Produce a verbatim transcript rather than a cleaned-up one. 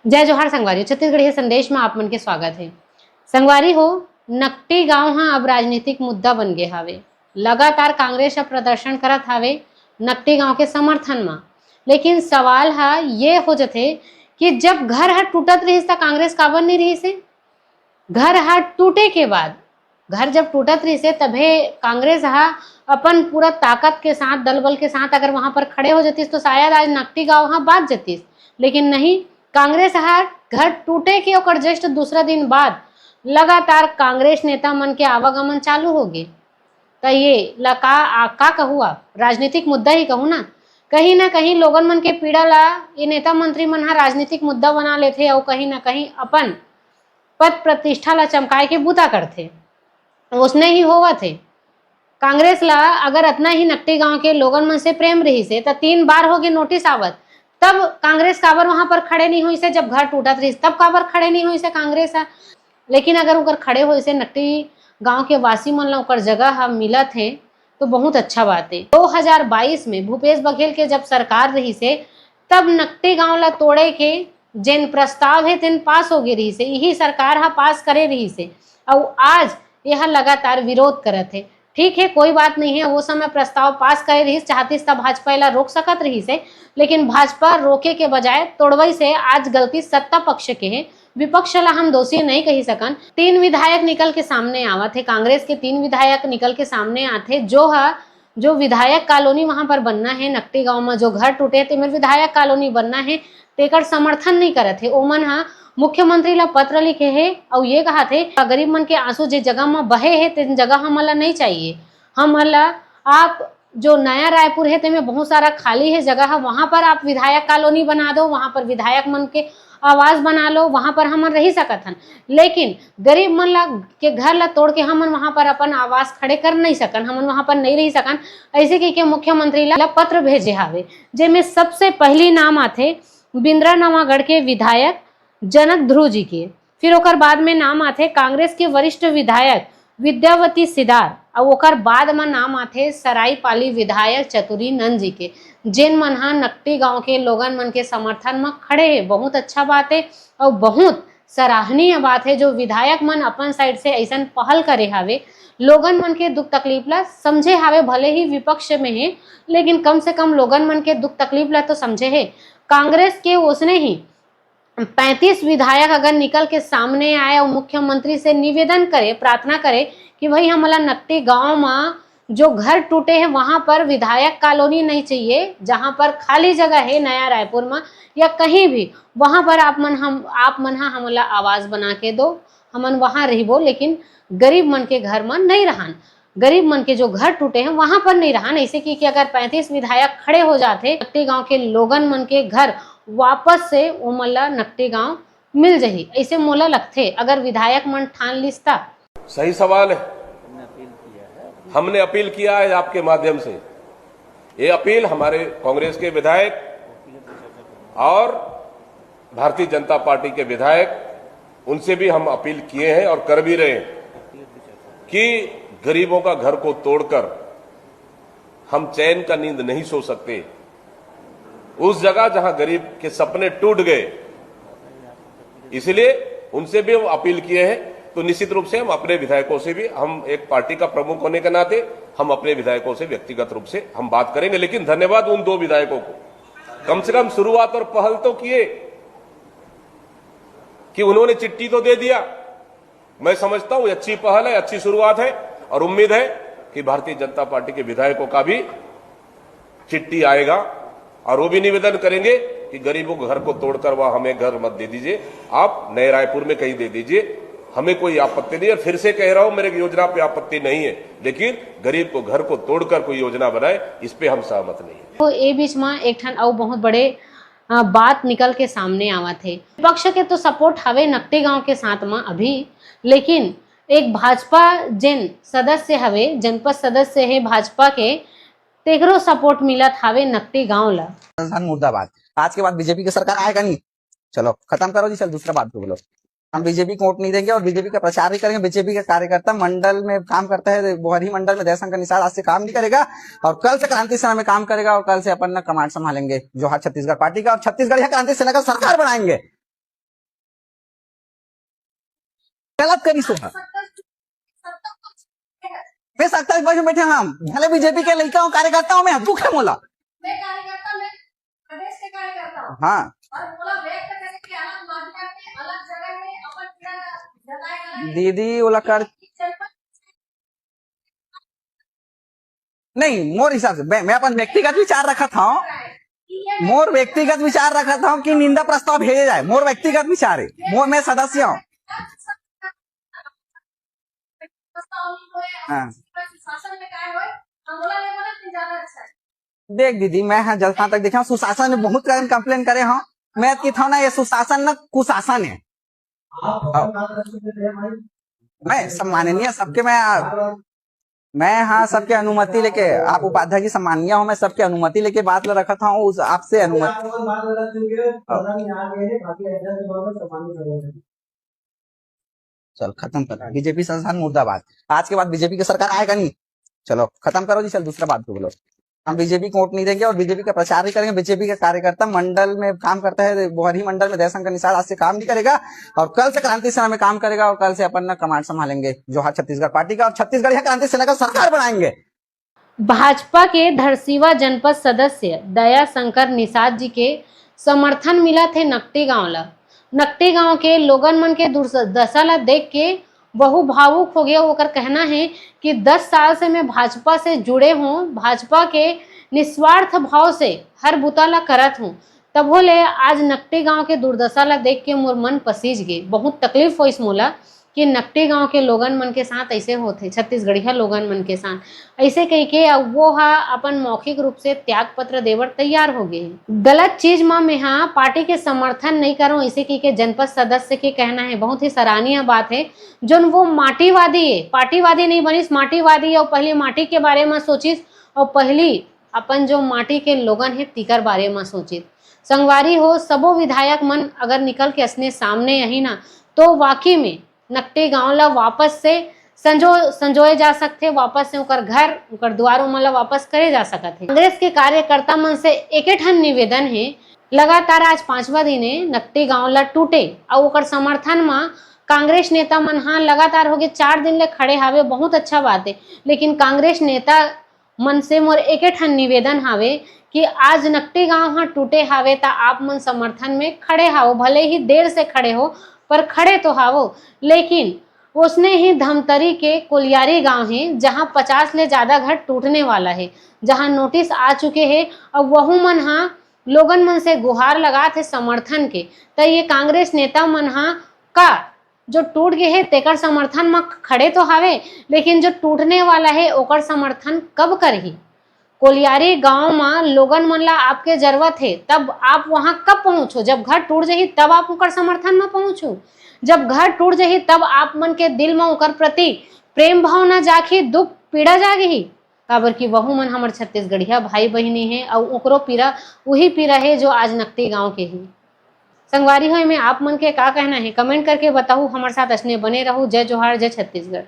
जय जोहार संगवारी, छत्तीसगढ़िया संदेश में आप मन के स्वागत है। संगवारी हो, नकटी गांव ह अब राजनीतिक मुद्दा बन गे हावे। लगातार कांग्रेस ह प्रदर्शन करत हावे नकटी गांव के समर्थन म, लेकिन सवाल ह ये हो जथे कि जब घर ह टूटत रहिस त कांग्रेस काबर नहीं रहिस हे? घर ह टूटे के बाद, घर जब टूटत रहिस हे तभे कांग्रेस ह अपन पूरा ताकत के साथ, दल बल के साथ अगर वहां पर खड़े हो जतिस तो शायद आज नकटी गांव ह बांच जतिस, लेकिन नहीं, कांग्रेस ह घर टूटे के ओकर just दूसरा दिन बाद लगातार कांग्रेस नेता मन के आवागमन चालू हो गे। त ये ला का, आ, का कहू आप, राजनीतिक मुद्दा ही कहू ना। कहीं ना कहीं लोगन मन के पीड़ा ला ये नेता मंत्री मन ह राजनीतिक मुद्दा बना लेथे अउ कहीं ना कहीं अपन पद प्रतिष्ठा ला चमकाए के बूता करथे। ओसने ही होवत हे। कांग्रेस ला अगर अतना ही नकटी गांव के लोगन मन से प्रेम रहिस हे, त तीन बार हो गे नोटिस आवत, तब कांग्रेस काबर वहां पर खड़े नहीं होइस हे? जब घर टूटत रहिस, तब काबर खड़े नहीं होइस हे कांग्रेस ह? लेकिन अगर ओकर खड़े होइस हे, नकटी गांव के वासी मन ला ओकर जगह ह मिलत हे, तो बहुत अच्छा बात हे। दो हज़ार बाईस में भूपेश बघेल के जब सरकार रहिस हे, तब नकटी गांव ला तोड़े के जेन प्रस्ताव हे, तेन पास हो गे रहिस हे, यही सरकार ह पास करे रहिस हे। अउ आज ये ह लगातार विरोध करत हे। ठीक है, कोई बात नहीं है, वो समय प्रस्ताव पास करे रहिस, चाहतिस त भाजपा एला रोक सकत रहिस हे, लेकिन भाजपा रोके के बजाय तोड़वइस हे। आज गलती सत्ता पक्ष के हे, विपक्ष ला हम दोषी नहीं कही सकन। तीन विधायक निकल के सामने आवत हे, कांग्रेस के तीन विधायक निकल के सामने आथे, जो ह, जो विधायक कॉलोनी वहां पर बनना है, नकटी गांव में जो घर टूटे हे, तेमेर विधायक कॉलोनी बनना है, तेकर समर्थन नहीं करत हे। ओमन ह मुख्यमंत्री ला पत्र लिखे हे अउ ये कहत हे, गरीब मन के आंसू जे जगह म बहे हे, तेन जगह हमन ला नहीं चाहिए। हमन ला आप जो नया रायपुर हे, तेमे बहुत सारा खाली हे जगह ह, वहां पर आप विधायक कॉलोनी बना दो, वहां पर विधायक मन के आवास बना लो, वहां पर हमन रही सकत हन। लेकिन गरीब मन ला, के घर ला तोड़ के हमन वहां पर अपन आवास खड़े कर नहीं सकन, हमन वहां पर नहीं रही सकन। ऐसे कह के मुख्यमंत्री ला पत्र भेजे हावे, जेमे सबसे पहली नाम आथे बिंद्रा नवागढ़ के विधायक जनक ध्रुव जी के, फिर ओकर बाद में नाम आथे कांग्रेस के वरिष्ठ विधायक विद्यावती सिदार, अउ ओकर बाद म नाम आथे सरायपाली विधायक चतुरी नंद जी के, जेन मन ह नकटी गांव के लोगन मन के समर्थन म खड़े हे। बहुत अच्छा बात हे अउ बहुत सराहनीय बात हे, जो विधायक मन अपन साइड से ऐसन पहल करे हावे, लोगन मन के दुख तकलीफ ला समझे हावे। भले ही विपक्ष में हे, लेकिन कम से कम लोगन मन के दुख तकलीफ ला तो समझे हे। कांग्रेस के ओसने ही पैंतीस विधायक अगर निकल के सामने आए और मुख्यमंत्री से निवेदन करे, प्रार्थना करे कि भाई, हमला नकटी गांव में जो घर टूटे हैं, वहां पर विधायक कॉलोनी नहीं चाहिए, जहां पर खाली जगह है नया रायपुर में या कहीं भी, वहां पर आप मन हम आप मन हा हमला आवास बना के दो, हमन वहां रहबो, लेकिन गरीब मन के घर में नहीं रहन। गरीब मन के जो घर टूटे हैं, वहां पर नहीं रहन। ऐसे कि, कि अगर पैंतीस विधायक खड़े हो जाते, नकटी गांव के लोगन मन के घर वापस से ओमन ला नकटी गांव मिल जही, ऐसे मोला लगथे, अगर विधायक मन ठान लिस ता। सही सवाल है। हमने अपील किया है आपके माध्यम से। ये अपील हमारे कांग्रेस के विधायक और भारतीय जनता पार्टी के विधायक, उनसे भी हम अपील किए हैं और कर भी रहे हैं कि गरीबों का घर को तोड़कर हम चैन का नींद नहीं सो सकते। उस जगह जहां गरीब के सपने टूट गए, इसलिए उनसे भी हम अपील किए हैं। तो निश्चित रूप से हम अपने विधायकों से भी, हम एक पार्टी का प्रमुख होने के नाते हम अपने विधायकों से व्यक्तिगत रूप से हम बात करेंगे। लेकिन धन्यवाद उन दो विधायकों को, कम से कम शुरुआत और पहल तो किए कि उन्होंने चिट्ठी तो दे दिया। मैं समझता हूं अच्छी पहल है, अच्छी शुरुआत है और उम्मीद है कि भारतीय जनता पार्टी के विधायकों का भी चिट्ठी आएगा और वो भी निवेदन करेंगे कि गरीबों के घर को तोड़कर वहां हमें घर मत दे दीजिए, आप नए रायपुर में कहीं दे दीजिए, हमें कोई आपत्ति नहीं है। फिर से कह रहा हूं, मेरे योजना पे आपत्ति नहीं है, लेकिन गरीब को घर को तोड़कर कोई योजना बनाए, इस पे हम सहमत नहीं है। तो ए बीच में एक ठन अउ बहुत बड़े अ, बात निकल के सामने आवत हे। विपक्ष के तो सपोर्ट हवे नकटी गांव के साथ में अभी, लेकिन एक भाजपा जेन सदस्य हवे, जनपद सदस्य हे भाजपा के, तेकरो सपोर्ट मिलत हवे नकटी गांव ला। राजधानी मुर्दाबाद। आज के बाद बीजेपी की सरकार आएगा नहीं। चलो खत्म करो जी, चल दूसरा बात पे बोलो। हम बीजेपी को वोट नहीं देंगे और बीजेपी का प्रचार नहीं करेंगे। बीजेपी का कार्यकर्ता मंडल में काम करता है, बोहरी मंडल में दयाशंकर निषाद आज से काम नहीं करेगा और कल से क्रांति सेना में काम करेगा और कल से अपन ना कमांड संभालेंगे जोहार छत्तीसगढ़ पार्टी का और छत्तीसगढ़ क्रांति सेना का सरकार बनाएंगे। गलत करिस ओहा। मैं सत्ताईस वर्ष में बैठे हंव, भले बीजेपी के लइका हंव, कार्यकर्ता हंव, मैं दुख हे मोला। मैं कार्यकर्ता, मैं प्रदेश के कार्यकर्ता हूँ। हाँ। और मोला व्यक्त करे के अलग माध्यम में, अलग जगह में अपन पीड़ा जताए वाला है। दीदी, ओला कर जनपद नहीं, मोर हिसाब से, मैं, मैं अपन व्यक्तिगत विचार रखत हंव, मोर व्यक्तिगत विचार रखत हंव कि निंदा प्रस्ताव भेजे जाए, मोर व्यक्तिगत विचार हे, मोर, मैं सदस्य हंव। हाँ। देख दीदी, मैं हा जहाँ तक देखे हंव, सुशासन में बहुत कन complain करे हंव, मैं अतकी थंव ना, ये सुशासन ना कुशासन हे। मैं सम्माननीय सबके, मैं, मैं हा सबके अनुमति लेके, आप उपाध्याय जी सम्माननीय हो, मैं सबके अनुमति लेके बात ला रखत हंव, उस आपसे अनुमति। चल, खत्म कर, बीजेपी शासन मुर्दाबाद। आज के बाद बीजेपी की सरकार आएगा नहीं। चलो, खत्म करो जी, चल, दूसरा बात बोलो। हम बीजेपी को वोट नहीं देंगे और बीजेपी का प्रचार नहीं करेंगे। बीजेपी के कार्यकर्ता मंडल में काम करता है, बरही मंडल में दयाशंकर निषाद आज से काम नहीं करेगा और कल से क्रांति सेना में काम करेगा और कल से अपन ना कमांड संभालेंगे। जोहार छत्तीसगढ़ पार्टी का, और छत्तीसगढ़िया क्रांति सेना का सरकार बनाएंगे। भाजपा के धरसीवा जनपद सदस्य दयाशंकर निषाद जी के समर्थन मिलत हे नकटी गांव ला। नकटी गांव के लोगन मन के दुर्दशा ला देख के वहू भावुक हो गया। ओकर कहना है कि दस साल से मैं भाजपा से जुड़े हूँ, भाजपा के निस्वार्थ भाव से हर बुता ला करत हूँ, तभो ले आज नकटी गांव के दुर्दशा ला देख के मोर मन पसीज गे। बहुत तकलीफ होइस मोला कि नकटी गांव के लोगन मन के साथ ऐसे होथे, छत्तीसगढ़िया लोगन मन के साथ ऐसे कहिके। अब वो हा अपन मौखिक रूप से त्याग पत्र देबर तैयार हो गए। गलत चीज म मेहा पार्टी के समर्थन नहीं करूं, ऐसे कहिके जनपद सदस्य के कहना है। बहुत ही सराहनीय बात है, जोन वो माटीवादी है, पार्टीवादी नहीं बनिस, माटीवादी है। और पहली माटी के बारे में सोचिस और पहली अपन जो माटी के लोगन है, तीकर बारे में सोचिस। संगवारी हो, सबो विधायक मन अगर निकल के असने सामने यही ना, तो वाकई में नकटी गांव ला वापस से संजो-, संजोए जा सकथे, वापस से ओकर घर, ओकर दुआर ओमन ला वापस करे जा सकत हे। कांग्रेस के कार्यकर्ता मन से एके ठन निवेदन हे, लगातार आज पांचवा दिन हे नकटी गांव ला टूटे अउ ओकर समर्थन म कांग्रेस नेता मन ह लगातार होगे चार दिन ले खड़े हावे, बहुत अच्छा बात हे, लेकिन कांग्रेस नेता मन से मोर एके ठन निवेदन हावे कि आज नकटी गांव ह टूटे हावे त आप मन समर्थन में खड़े हावो, भले ही देर से खड़े हो पर खड़े तो हावो। लेकिन ओसने ही धमतरी के कोलियारी गांव हे, जहां पचास ले ज्यादा घर टूटने वाला हे, जहां नोटिस आ चुके हे। अब वहू मन हा लोगन मन से गुहार लगात हे समर्थन के, त ये कांग्रेस नेता मन हा का जो टूट गे हे तेकर समर्थन म खड़े तो हावे, लेकिन जो टूटने वाला हे ओकर समर्थन कब करही? कोलियारी गांव म लोगन मन ला आपके जरूरत हे, तब आप वहां कब पहुंचो? जब घर टूट जही तब आप ओकर समर्थन म पहुंचो। जब घर टूट जही तब आप मन के दिल म ओकर प्रति प्रेम भावना जागही, दुख पीड़ा जागही, काबर कि वहू मन हमर छत्तीसगढ़िया भाई बहिनी हे अउ ओकरो पीड़ा उही पीड़ा हे जो आज नकटी गांव के हे। संगवारी हो, एमे आप मन के का कहना हे, कमेंट करके बताहू। हमर साथ असने बने रहू। जय जोहार, जय छत्तीसगढ़।